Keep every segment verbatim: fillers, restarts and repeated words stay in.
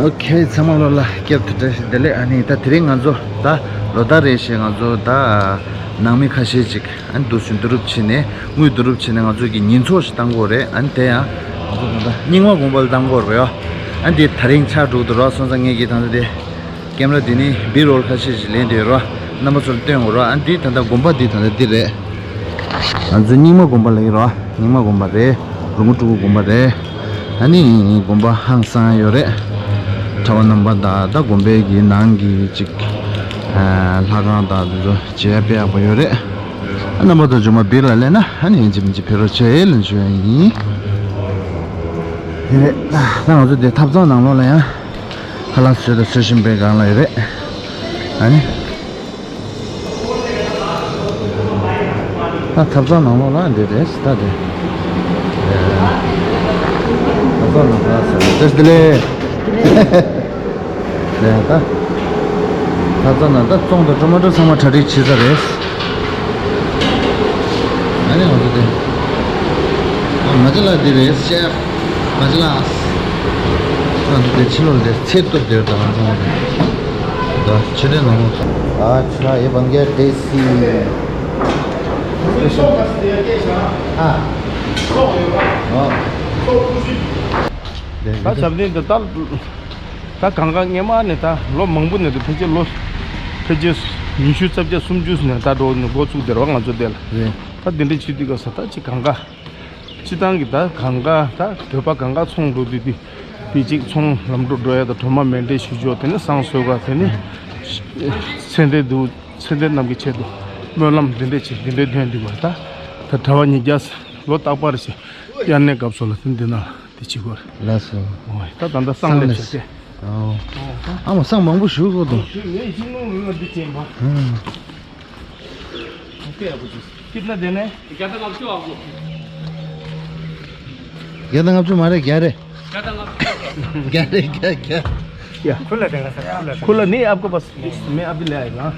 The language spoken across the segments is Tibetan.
ཨོ་ཁེ། ཚང་མ་ལོ་ལ་སྐྱབས་ཐུགས་བཀྲ་ཤིས་བདེ་ལེགས། ཨ་ནི་ད་དེ་རིང་ང་ཚོ་ད་ལོ་ཟླ་རེ་བཞིན་ང་ཚོ་ད་ནང་མི་ཁ་ཤས་ཅིག་ཨ་ནི་འདུག་སེ་བསྡུ་རུབ་བྱས་ནས་དངུལ་བསྡུ་རུབ་བྱས་ནས་ང་ཚོ་གི་ཉིན་ཚོགས་ཤིག་བཏང་དགོས་རེད། ཨ་ནི་དེ་ཡང་ང་ཚོ་ད་རྙིང་མ་དགོན་པ་ལ་བཏང་དགོས་རེད་ཡོ། ཨ་ནི་དེ་ད་རིང་ཆགས་འགྲོ་གི་འདུག་རོགས་སོང་ཙང་ངེད་ཀྱིས་ད་ལྟ་དེ་ཀེམ་ར་དེ་ནི་བི་རོལ་ཁ་ཤས་ཤིག་ལེན་བསྡད་ཡོད་རོགས། རྣམ་པ་ཚོར་སྟོན་དགོས་རོགས། ཨ་ནི་དེ་ད་ལྟ་དགོན་པ་འདི་ད་ལྟ་འདི་རེད། ང་ཚོ་རྙིང་མ་དགོན་པ་ལ་ཡིན་རོགས། རྙིང་མ་དགོན་པ་རེད། རོང་པོ་སྤྲུལ་སྐུ་དགོན་པ་རེད། ཨ་ནི་དགོན་པ་ཧང་སང་ཡོད་རེད། གྲྭ་པ་རྣམ་པ་དང་ད་དགོན་པའི་གི་ནང་གི་ཅིག་ཨ་ལྷ་ཁང་དང་དེ་ཚོ་མཇལ་དཔེ་ཡག་པོ་ཡོད་རེད། ཨ་རྣམ་པ་ཚོ་མཇུག་མ་བིར་ལ་སླེབས་ན་ཨ་ནི་ཡིན་གཅིག་མིན་གཅིག་ཕེབས་རོགས་བྱེད་ལབ་ཞུ་ཡ་ཡིན། དེ་རེད། ད་ང་ཚོ་དེ་ཐབ་ཚང་ནང་ལོགས་ལ་ཡང་ཁ་ལག་བཟོས་དང་བཟོ་བཞིན་པའི་སྒང་ལ་ཡོད་རེད། ཨ་ནི། ད་ཐབ་ཚང་ནང་ལོགས་ལ་འདི་རེད་ད་དེ། ཐབ་ཚང་ནང་ལ་ཟེར་བ་དེ་འདི་ལས། ལས་ད། ཐབ་ཚང་ནང་ད་བཙོང་དང་ཊོ་མ་ཊོ་ཚང་མ་གྲ་སྒྲིག་བྱེད་ས་རེད། ཨ་ནི་ང་ཚོ་དེ། ཨ་མ་ཅ་ལགས་འདི་རེད་ཤེཕ། མ་ཅ་ལགས། ང་ཚོ་དེ་ཕྱི་ལོགས་ལ་དེ་ཚེ་སྟོབས་དེ་ད་ང་ཚོ་ང་ཚོ། ད་ཕྱི་དྲན་ནང་ལོགས་ཚོ། ཨ་ཆ་ཡེ་བན་གེ་ཏེ་སི། ཨ། ཨ། ད་ཞབས་བརྟན་དེ་ད། ད་གང་ག་སྔས་མ་ནས་ད་ལོ་མང་པོ་ནས་ད་ཕལ་ཆེར་ལོ་ཕལ་ཆེར་ཉི་ཤུ་རྩ་བརྒྱད་སུམ་ཅུ་ནས་ད་འགྲོ་ནས་འགོ་བཙུགས་བསྡད་རེད་བ་ང་ཚོ་དེ་ལ། རེད། ད་དེ་འདྲ་བྱེད་དུས་སྐབས་སུ་ད་ཅིག་གང་ག་སྤྱི་བཏང་གི་ད་གང་ག་ད་བོད་པ་གང་ག་ཚོང་འགྲོ་དུས་དེ་དེ་ཅིག་ཚོང་ལམ་འགྲོ་འགྲོ་ཡ་ད་གྲོ་མ་མེ་འདྲེན་ཞུ་ཆོག་དེ་ནས་བསང་གསོལ་ག་དེ་ནས་ཚེ་འདས་འདུག་ཚེ་འདས་རྣམས་ཀྱི་ཆེད་དུ་སྨོན་ལམ་འདི་འདྲ་བྱེད་འདི་འདྲའི་དོན་འདུས་པ་ད་ད་གྲྭ་པ་ཉིས་བརྒྱ་ལོ་རྟག་པར་བྱེད་དབྱར་གནས་སྐབས་སུ་ལ་དེ་འདི་ན། དེ་བྱེད་དགོས་རེད། ལགས་སོ། ཨོ་ད་ད་ལྟ་སང་ལེབ་བྱས་ཏེ། ཨོ། ཨ་མ་སང་མང་པོ་ཞུ་དགོས་འདུག་ངས་ཤིང་ནོར་ལུས་ལ་འདི་བྱས་པ། ཧུམ། ཨོ་ཀེ་ཨ་ཁུ་ཅིས། ཁྱེད་ན་དེ་ནས། བརྒྱ་དང་ལྔ་བཅུ་ཨ་ཁུ། བརྒྱ་དང་ལྔ་བཅུ་མ་རེད་བརྒྱ་རེད། བརྒྱ་དང་ལྔ་བཅུ། བརྒྱ་རེད་བརྒྱ་བརྒྱ། ཡ། खुला देगा सर, खुला देगा। खुला नहीं, आपको बस, मैं अभी ले आएगा, हाँ।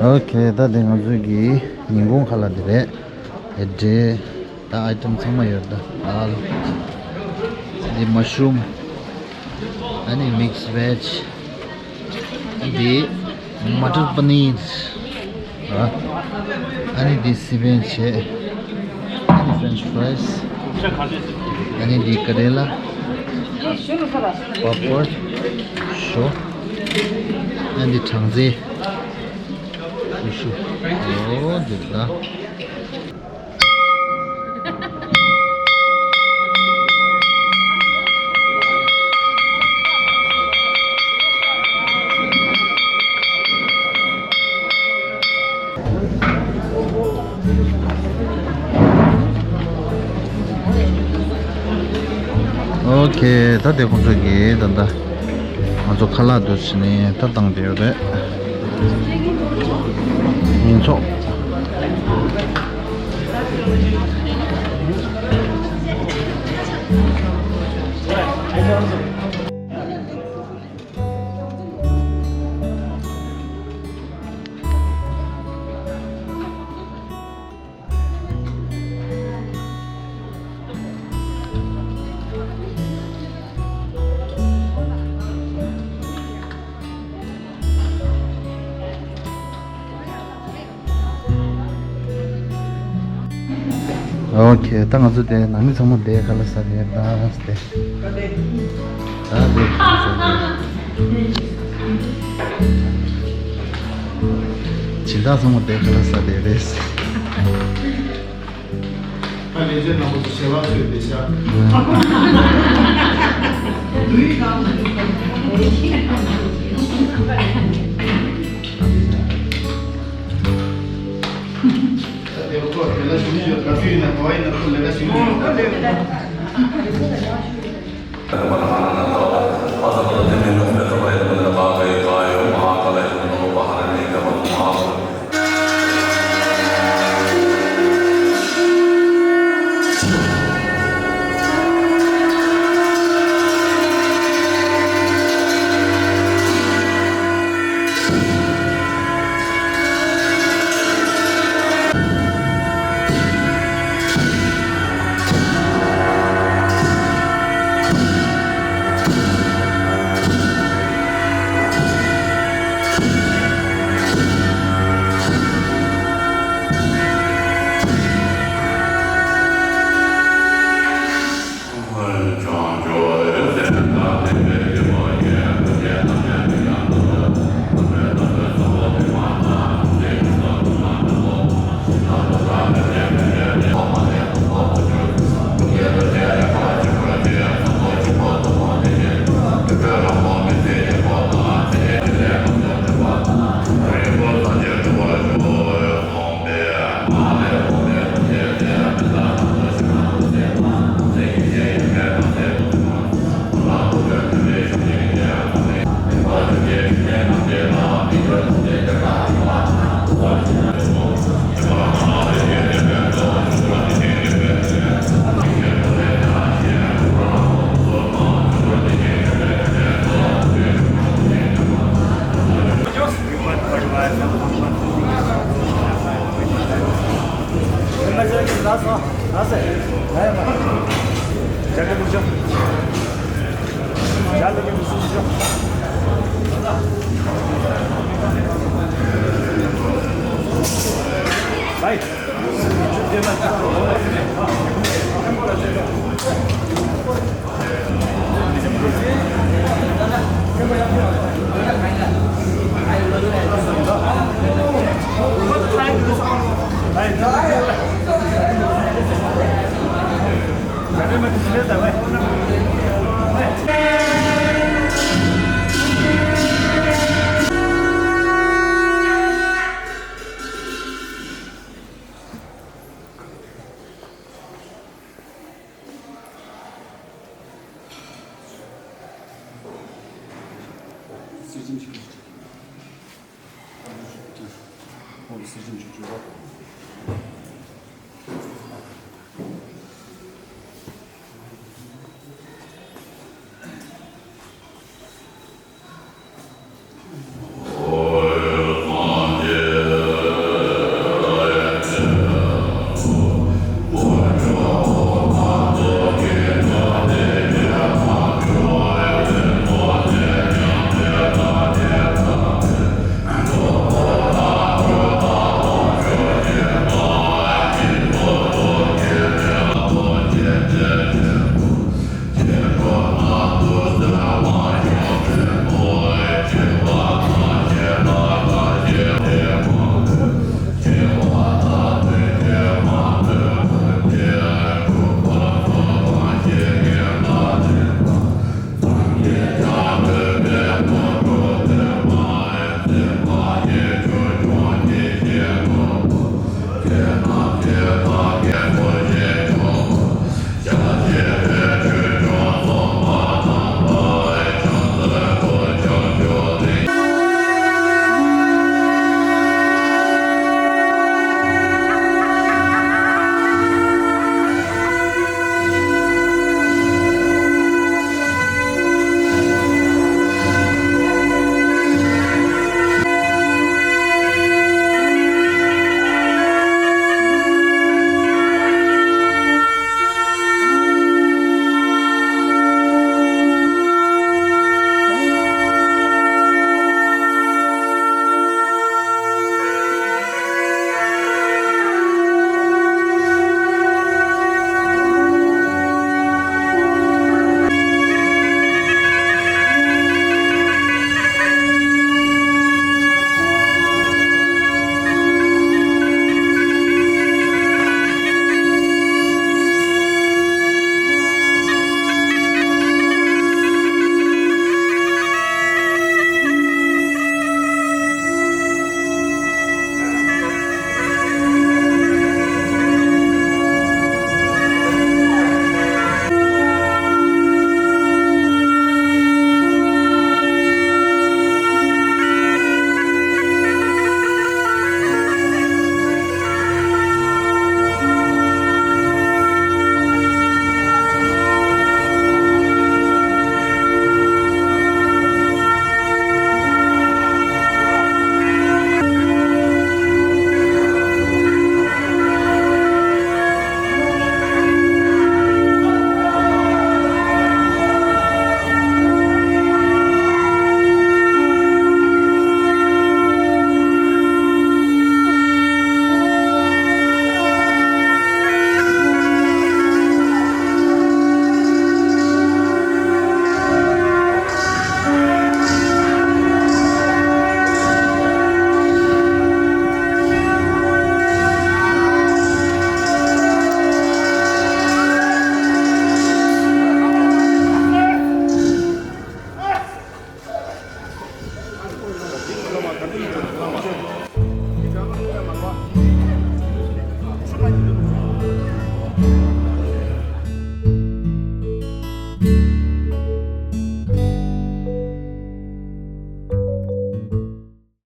ཨོ་ཁེ། ད་དེ་ང་ཚོའི་གི་ཉིན་གུང་ཁ་ལག་འདི་རེད། ཨེ་འདྲེ། ད་ཨའི་ཊམ་ཚང་མ་ཡོད། ད་དཱལ། འདི་མ་ཤུ་རུམ། ཨ་ནི་མིག་སི་བེཇ། འདི་མ་ཊར་པ་ནིར། ཨ་ནི་འདི་སི་པན་བྱས། ཨ་ནི་ཕ་རེན་ཆི་ཕ་རའི་སི། ཨ་ནི་འདི་ཀ་རེ་ལ། པ་པར། ཞོ། ཨ་ནི་འདི་སྦྲང་རྩི། ཤུ་ཤུ། ཨོ་འདི་ད། ཨོ་ཁེ། ད་དེ་ཁོང་ཚོ་གིས་ད་ལྟ་ང་ཚོ་ཁ་ལག་འདུག་བྱས་ནས་ད་བཏང་བསྡད་ཡོད་རེད། ཡིན་ཆོག་ཨོ་ཁེ། ད་ང་ཚོ་དེ་ནང་མི་ཚང་མ་དེ་ཁ་ལག་ཟ་དེ་ད་དེ། ད་དེ་ཁ་ལག་ཟ་དེ། སྦྱིན་བདག་ཚང་མ་དེ་ཁ་ལག་ཟ་དེ་རེད། ད་ལས་བྱེད་རྣམ་པ་ཚོ་ཞལ་ལག་མཆོད་དེ་ཤག